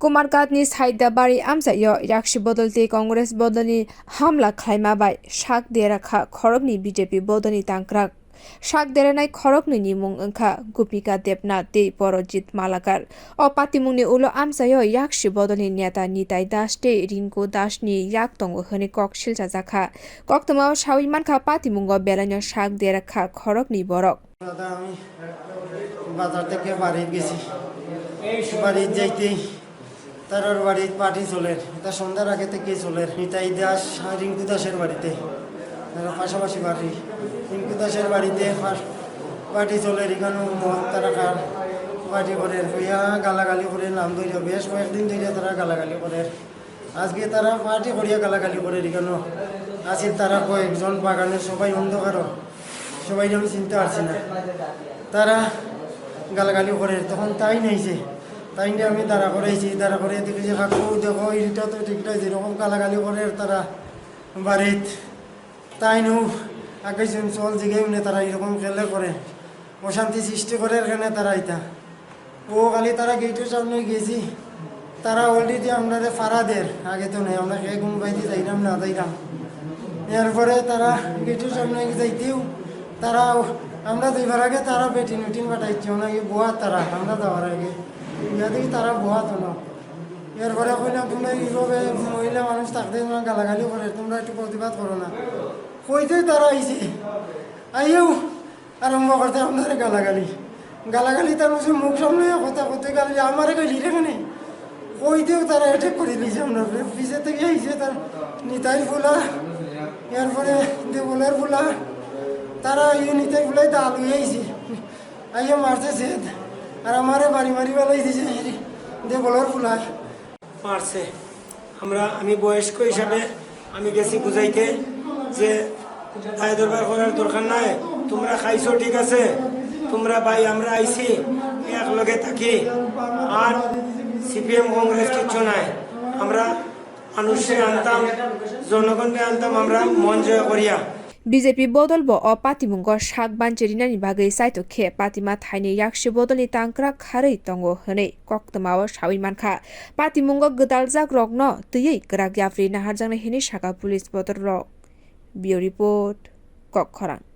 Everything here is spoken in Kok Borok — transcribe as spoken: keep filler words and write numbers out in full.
Kumarghatni Saidabari amchaio yaksi bodol tei Congress bodolni hamla khlaima bai sak dera kha khoroknwi B J P bodolni tangkrak. Sak deranai khoroknwini mung wngkha Gopika Debnath tei Porojit Malakar. O patimungni ulo amchaio yaksi bodolni neta Nitai Das tei Rinku Dasni yak tongo hwnwi kok silchajakha. Koktwmao sawi mankha, patimungo belaino sak dera kha khoroknwi borok. দাদা, আমি বাজার থেকে বাড়ি গেছি। বাড়ি যাইতেই তারার বাড়িত পার্টি চলের, এটা সন্ধ্যার আগে থেকেই চলের। নিতাই দাস আর রিঙ্কু দাসের বাড়িতে, তারা পাশাপাশি বাড়ি। রিঙ্কু দাসের বাড়িতে পা-, পার্টি চলের, এখানেও মদ তারা খার, পার্টি করে, হইয়া গালাগালি করে, নাম ধরে বেশ কয়েকদিন ধরে তারা গালাগালি করে। আজকে তারা পার্টি করিয়া গালাগালি করে, এখানে আছিল তারা কয়েকজন বাগানে, সবাই অন্ধকার, সবাই আমি চিনতে পারছি না। তারা গালাগালি করে, তখন তাই নেইছে, তাই নিয়ে আমি দাঁড়া করাইছি, দাঁড়া করে দেখি যে, "কাকু দেখো, এটা তো ঠিক নয়, যেরকম গালাগালি করে তারা বাড়িত, তাই নু আগে চল জিগে উনি তারা এরকম খেলে করে, অশান্তি সৃষ্টি করে এখানে তারা এটা।" ও খালি তারা গেটের সামনে গেছি, তারা অলরেডি আমরা ফাড়া দের, আগে তো নেই, আমরা কে কোন বাইতে যাইলাম না যাইলাম। এরপরে তারা গেটের সামনে যাইতেও তারা, আমরা যাইবার আগে তারা বেটি নুটিন পাঠাইছে, ওনাকে বোয়া তারা, আমরা যাওয়ার আগে। ইয়া দেখি তারা বোয়া তো না। এরপরে কইলাম, "তোমরা এইভাবে মহিলা মানুষ থাকতে তোমরা গালাগালি করে, তোমরা একটু প্রতিবাদ করো না।" কইতেই তারা আইছে, আইও আরম্ভ করতে আপনারা গালাগালি। গালাগালি তার মুখে মুখ সামনে কথা করতে গেলে আমারে গালি রেখে নেই। কইতেও তারা অ্যাটাক করে দিয়েছে আমরা। পিছে থেকে আইছে তার নিতাই ফুলা, এরপরে দেবলের ফুলা। তারা এই নিতাই ফুলাই তো আলু আইছে। আইয়া মারছে সেদ। আর আমারে বাড়ি মারি বেলাই দিছে দেবলের ফুলায়। মারছে। আমরা, আমি বয়স্ক হিসাবে আমি গেছি বুঝাইতে যে দায় দরবার করার দরকার নাই, তোমরা খাইছো ঠিক আছে, তোমরা ভাই আমরা আইছি এক লগে থাকি, আর সিপিএম কংগ্রেস কিচ্ছু নাই, আমরা মানুষরে আনতাম, জনগণরে আনতাম আমরা মন জয় করিয়া। B J P bodol bo o patimungo sak banchi rinani bagwi chaitok khe patima thaini yaksi bodolni tangkrak kharwi tongo hwnwi koktwmao sawi mankha. Patimungo gwdaljak rokno twiwi kwrak yapri naharjaknai hwnwi sakha police bodol rok. Bureau Report, Kokkhorang.